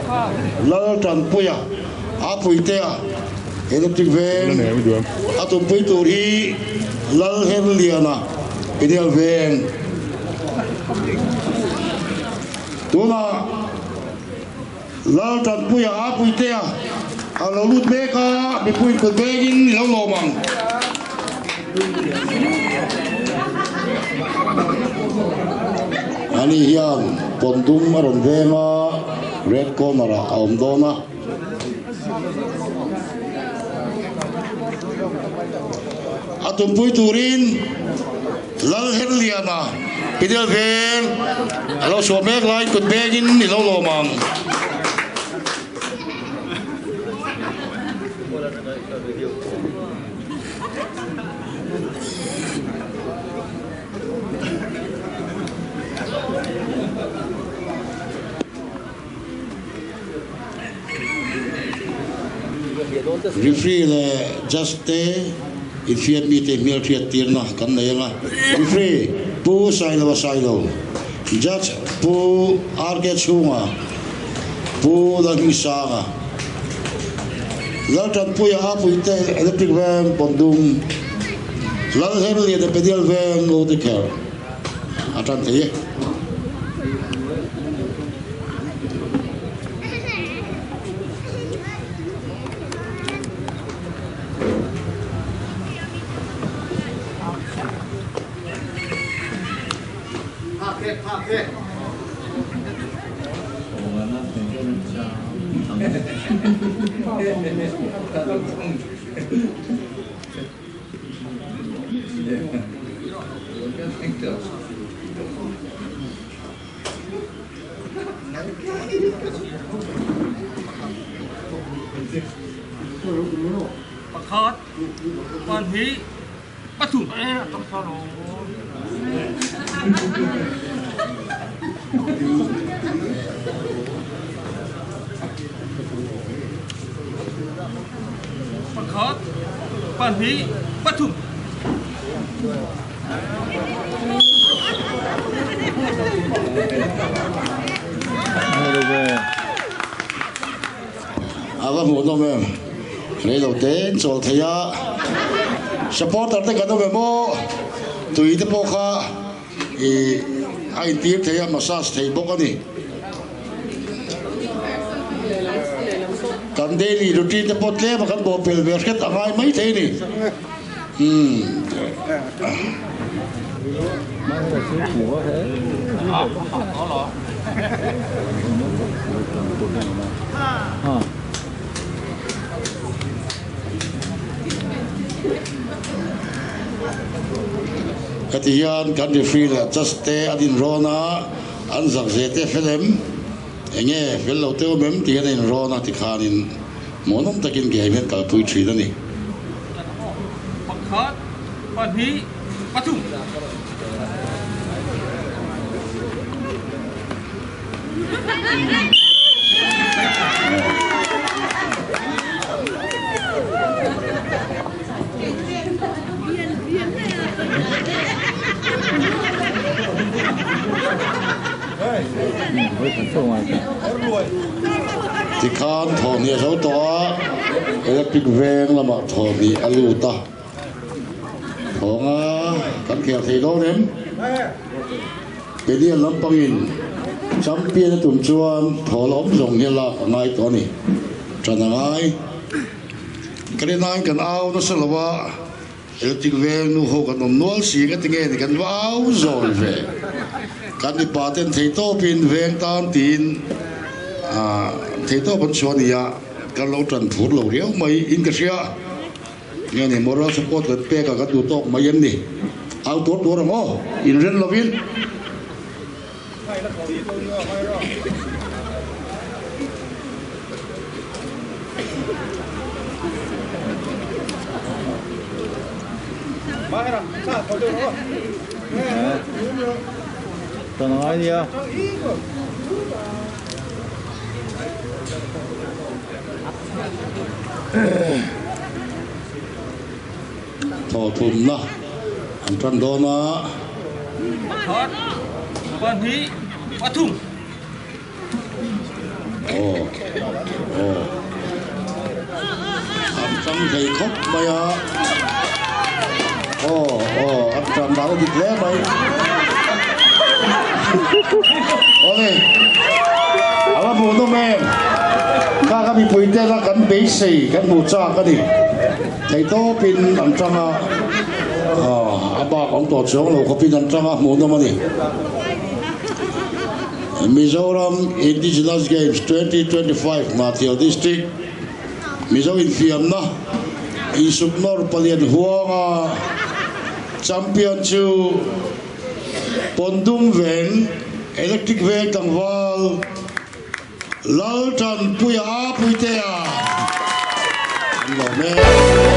Laltanpuia a puitea Electric Veng a tumpui tur hi Lalherliana Peniel Veng. Tunah Laltanpuia a puitea a lo lut mek a, mipui kut vengin i lo lawm ang. Ani hian pawn dum a rawn veng a, red corner ah a awm dawn a. A tumpui turin Lalherliana Pidel veng a lo chhuah mek lai kut vengin i lo lawm ang. Referee leh judge te infiam mite hmelhriat tirna kan nei ang a. Referee Pu Sailo Sailo, Judge Pu RK Chhunga, Pu Lalhmingsanga, Laltanpuia Apuite Electric Veng Pawndum, Lalherliana Peniel Veng Ngautikher a tan thei e. Pakhat, pahnih, pathum. Pakhat, pahnih, pathum. A va hmuhnawm em? Rei lo ten chawl thei a, supporter te kan awm em aw? Tui te pawh kha ih a intir thei a, massage thei bawk a ni. Kan daily routine te pawh tlem a kan bawhpelh ve hret a ngai mai thei a ni. Umm. Heti hian kan referee leh judge te an inrawn a, an zak ze te fel em? Enge fel lo te awm em? Ti hian a inrawn a tikhanin muanawm takin game hian kalpui thin a ni. Pakhat, pahnih, pathum. Tikhan thawhni a zo tawh a, electric veng lamah thawhni a lut a, thawnga kan khel thei dawn em? Peniel lampangin champion a tum chuan thawl awm zawng hi a lak a ngai tawh a ni. Ṭan a ngai. Ka rin aiin kan au nasa lo a, electric veng nu ho kan awm nual si nga tinge ni kan va au zawi ve. Kan mipa ten theihtawpin veng tan tiin theihtawp an chhuah a ni a, kan lo ṭan phur lo riau mai in ka hria. Nge ni moral support kan pek a kan duh tawk mai em ni? Au tur tur ang aw, inren lovin. Thawhthumna an tan dawn a. Pakhat, pahnih, pathum. Aw aw an tang thei khawp mai a aw aw an tan dan a dik hle mai awle a va hmuh nawm em kha ka mipui tena kan beisei kan hmuh chak a ni theihtawpin an tang a a bak awm tawh chuang lo khawpin an tang a hmuh nawm a ni. Mizoram Indigenous Games 2025 Hnahthial District Mizo infiamna insuknawr palian huanga champion chu Pawndum Veng Electric Veng tlangval Laltanpuia Puitea an lawm e.